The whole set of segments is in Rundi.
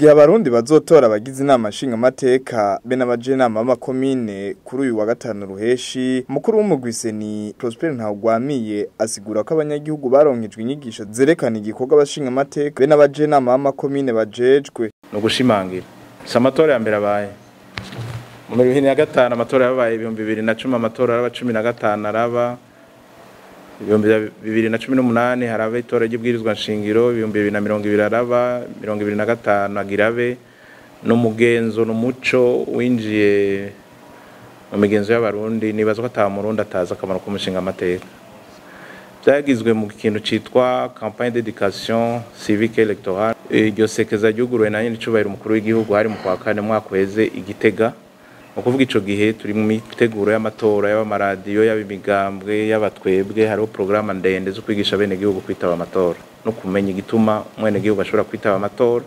Gihe abarundi bazotora abagize inama nshingamateka be n'abajenama b'amakomine kuri uyu wa gatanu ruheshi, umukuru w'umugwi CENI Prosper Ntawugwamiye asigura ko abanyagihugu baronkejwe inyigisho zerekana igikorwa abashingamateka be n'abajenama b'amakomine bajejwe. Ni ugushimangira si amatora ya mbere abaye mu 2005, amatora yabaye 2010, amatora araba 15, araba 2018, haraba itora ry'ibwirizwa nshingiro 2020, araba 2025 agirabe. N'umugenzo n'umuco winjiye mu migenzo y'abarundi. Nibaza ko ata murundi atazi akamaro k'umushinga amateka. Byagizwe mu kintu citwa campagne d'éducation civique électorale. Iryo sekeza ryuguruwe na nyene icubahiro umukuru w'igihugu hari mu kwa kane mwaka uheze i Gitega. Mu kuvuga ico gihe turi mu miteguro y'amatora, y'amaradiyo, y'abimigambwe, y'abatwebwe, hariho porogaramu ndende zo kwigisha abenegihugu kwitaba amatora no kumenya igituma umwenegihugu ashobora kwitaba amatora.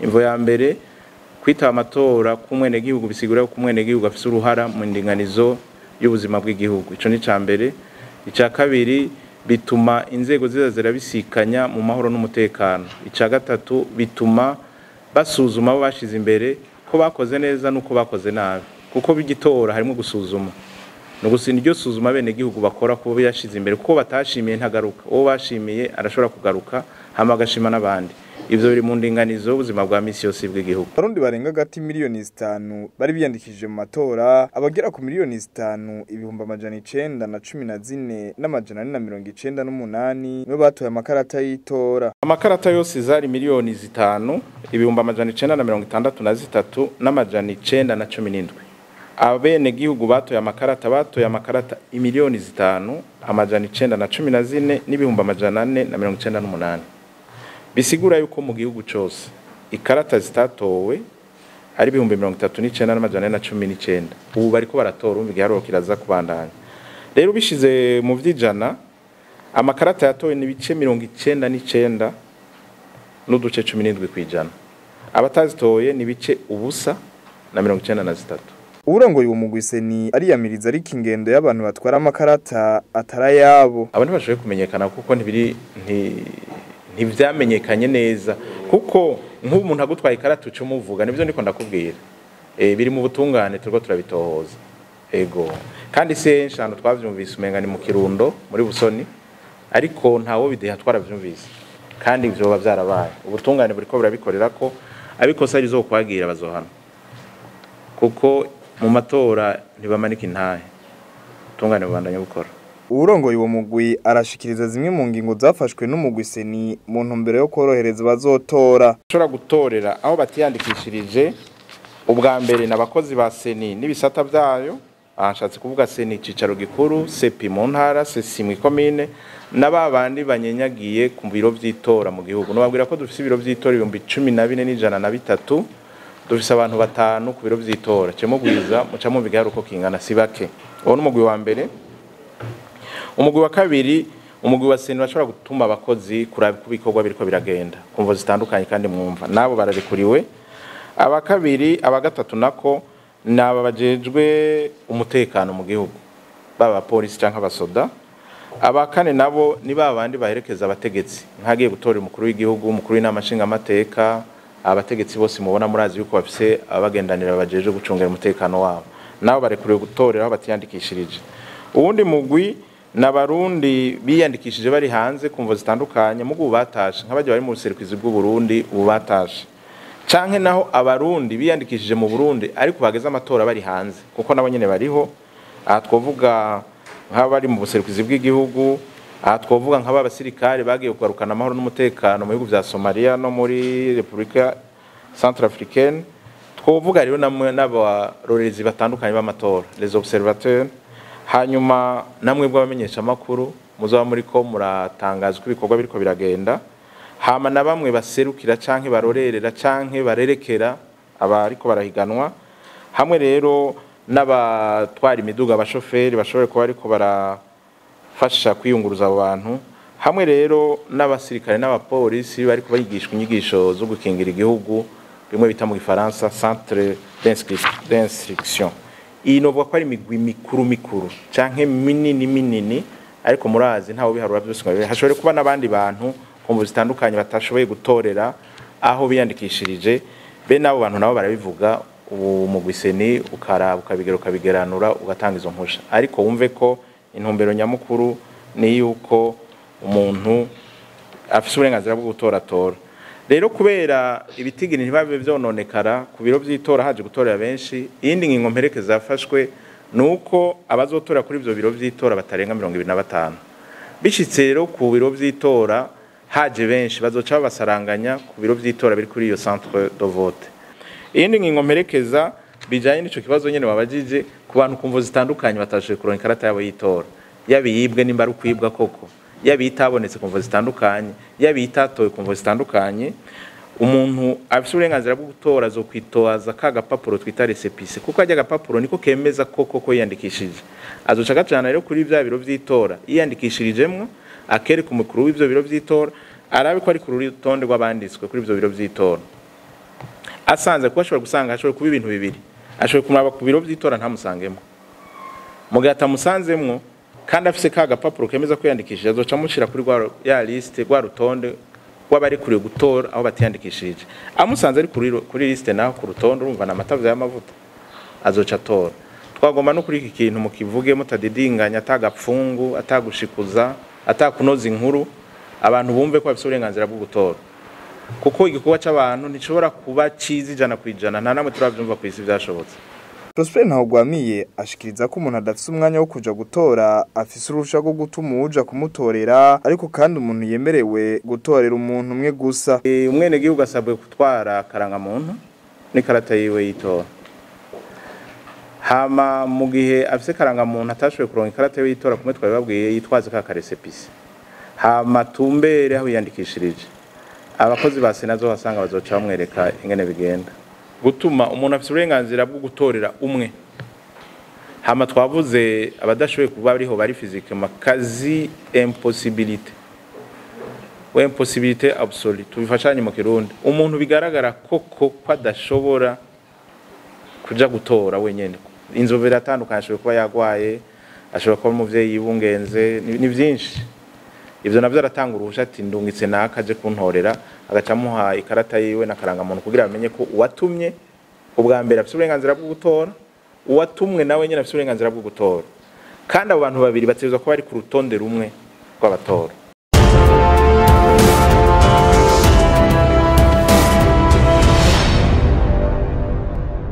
Imvo ya mbere, kwitaba amatora k'umwenegihugu bisigura ko umwenegihugu afise uruhara mu ndinganizo y'ubuzima bw'igihugu. Ico ni ica mbere. Ica kabiri, bituma inzego ziza zirabisikanya mu mahoro n'umutekano. Ica gatatu, bituma basuzuma abo bashize imbere ko bakoze neza n'uko bakoze nabi, kuko bigitora harimo gusuzuma no gusinda. Iryo suzuma bene gihugu bakora kubo yashize imbere, kuko batashimiye ntagaruka, uwo bashimiye arashobora kugaruka hama agashima n'abandi. Ivyo biri mu ndinganizo y'ubuzima bwa misi yose bw'igihugu. Abarundi barenga gati miliyoni 5 bari biyandikishije mu matora. Abagera ku 5,914,498 nibo batoye amakarata y'itora. Amakarata yose zari 5,963,917. Abenegihugu batoye amakarata, batoye amakarata 5,914,498. Bisigura yuko mu gihugu cose ikarata zitatowe ari 39,419. Ubu bariko baratora, umva igiharuro kiraza kubandanya. Rero bishize mu vy'ijana, amakarata yatowe ni ibice 99.17%, abatazitoye ni ibice 0.93. Uwurongoye uwo mugwi CENI ariyamiriza ariko ingendo y'abantu batwara amakarata atari ayabo. Abo ntibashoboye kumenyekana kuko ntibiri ntivyamenyekanye neza, kuko nk'ubu umuntu agutwaye ikarata uca umuvuga. Nivyo ndiko ndakubwira, biri mu butungane, turiko turabitohoza. Ego, kandi se henshi ahantu twavyumvise umenga ni mu Kirundo muri Busoni, ariko ntawo bideha. Twaravyumvise kandi vyoba vyarabaye. Ubutungane buriko burabikorera ko abikosa rizokwagira bazohana, kuko mu matora ntibamanika intahe. Ubutungane bubandanya bukora. Uwurongoye uwo mugwi arashikiriza zimwe mu ngingo zafashwe n'umugwi CENI mu ntumbero yo korohereza abazotora. Bashobora gutorera aho batiyandikishirije, ubwa mbere n'abakozi ba CENI n'ibisata vyayo. Aha nshatse kuvuga CENI icicaro gikuru, CEPI mu ntara, CECI mw'ikomine, na ba bandi banyenyagiye ku biro vy'itora mu gihugu. Nobabwira ko dufise ibiro vy'itora 14,103, dufise abantu batanu ku biro vy'itora. Cemugwiza muca mumva igiharuro uko kingana, si bake. Uwo ni umugwi wa mbere. Umugwi wa kabiri, umugwi wa CENI bashobora gutuma abakozi kuraba uko ibikorwa biriko biragenda ku mvo zitandukanye, kandi mwumva nabo bararekuriwe. Aba kabiri, aba gatatu nako ni aba bajejwe umutekano mu gihugu, baba abapolisi canke abasoda. Aba kane nabo ni ba bandi baherekeza abategetsi, nkagiye gutora umukuru w'igihugu, umukuru w'inama nshingamateka, abategetsi bose mubona, murazi yuko bafise abagendanira bajejwe gucungera umutekano wabo. Nabo barekuriwe gutorera aho batiyandikishirije. Uwundi mugwi n'abarundi biyandikishije bari hanze ku mvo zitandukanye, mugu batashe, nk'abaje bari mu buserukizi bw'u Burundi ubu batashe, canke naho abarundi biyandikishije mu Burundi ariko bageze amatora bari hanze, kuko nabo nyene bariho. Aha twovuga nk'abari mu buserukizi bw'igihugu, aha twovuga nk'aba basirikare bagiye kugarukana amahoro n'umutekano mu bihugu vya Somalia no muri Republika Centrafricaine. Twovuga rero n'abarorerezi batandukanye b'amatora, les observateurs. Hanyuma namwe bw'abamenyesha makuru muzaba muri ko muratangaza uko ibikorwa biriko biragenda, hama na bamwe baserukira canke barorerera canke barerekera abariko barahiganwa, hamwe rero n'abatwara imiduga, abashoferi bashobore kuba ariko barafasha kwiyunguruza abo bantu, hamwe rero n'abasirikare n'abapolisi bariko barigishwa inyigisho zo gukingira igihugu, bimwe bita mu gifaransa centre d'instruction. Iyi novuga ko ari imigwi mikuru mikuru canke minini minini, ariko murazi ntawe biharura byose ngo bibe. Hashobore kuba n'abandi bantu ku mvo zitandukanye batashoboye gutorera aho biyandikishirije. Be nabo bantu nabo barabivuga, ubu mugwi CENI ukaraba ukabigera ukabigeranura ugatanga izo mpusha. Ariko wumve ko intumbero nyamukuru ni yuko umuntu afise uburenganzira bwo gutora tora. Rero kubera ibitigiri ntibabe vyononekara ku biro vy'itora haje gutorera benshi, iyindi ngingo mperekeza yafashwe nuko abazotora kuri ivyo biro vy'itora batarenga 25. Bishitse rero ku biro vy'itora haje benshi, bazoca babasaranganya ku biro vy'itora biri kuri iyo centre de vote. Iyindi ngingo mperekeza bijanye n'ico kibazo nyene wabajije, ku bantu kumvo zitandukanye batashoboye kuronka ikarata yabo y'itora, yaba iyibwe nimba ari ukwibwa koko, yaba itabonetse kumvo zitandukanye, yaba itatowe kumvo zitandukanye, umuntu afise uburenganzira bwo gutora azokwitoza ka gapapuro twita récépissé, kuko ajya agapapuro niko kemeza koko ko yiyandikishije. Azoca agajana rero kuri vya biro vy'itora yiyandikishirijemwo, akereka umukuru w'ivyo biro vy'itora, arabe ko ari ku rutonde rw'abanditswe kuri ivyo biro vy'itora. Asanze kuba ashobora gusanga ashobora kuba ibintu bibiri, ashobora kumuraba ku biro vy'itora ntamusangemo, mu gihe atamusanzemwo kandi afise ka gapapuro kemeza ko yiyandikishije, azoca amushira kuri rwa ya liste, rwa rutonde rw'abari kure gutora aho batiyandikishije. Amusanze ari kuri liste naho ku rutonde, urumva na amatavuza y'amavuta, azoca atora. Twagomba no kuri iki kintu mukivuge mutadidinganya, atagapfungu, atagushikuza, atakunoza inkuru, abantu bumve ko bafise uburenganzira bwo gutora. Kuko igikorwa c'abantu nticishobora kuba ciza 100%, nta namwe turavyumva kw'isi vyashobotse. Prosper Ntawugwamiye ashikiriza ko umuntu adafise umwanya wo kuja gutora afise uruhusha rwo gutuma uwuja kumutorera, ariko kandi umuntu yemerewe gutorera umuntu umwe gusa. Umwenegihugu asabwe gutwara karangamuntu n'ikarata yiwe y'itora. Hama mu gihe afise karangamuntu atashoboye kuronka ikarata yiwe y'itora, kumwe twabibabwiye, yitwaze ka récépissé. Hama tumbere aho yiyandikishirije, abakozi ba sena azohasanga bazoca bamwereka ingene bigenda. Gutuma umuntu afise uburenganzira bwo gutorera umwe. Hama twavuze abadashoboye kuba bariho bari physique, quasi impossibilité ou impossibilité absolue, tubifashanye mu Kirundi. Umuntu bigaragara koko ko adashobora kuja gutora wenyene, inzobere atandukanye, ashobora kuba yagwaye, ashobora kuba umuvyeyi yibungenze, ni vyinshi. Ivyo navyo aratanga uruhusha ati ndungitse naka aje kuntorera, agaca amuha ikarata yiwe n'akarangamuntu kugira amenye ko uwatumye ubwa mbere afise uburenganzira bwo gutora, uwatumwe nawe nyene afise uburenganzira bwo gutora. Kandi abo bantu babiri bategerezwa kuba bari ku rutonde rumwe rw'abatora.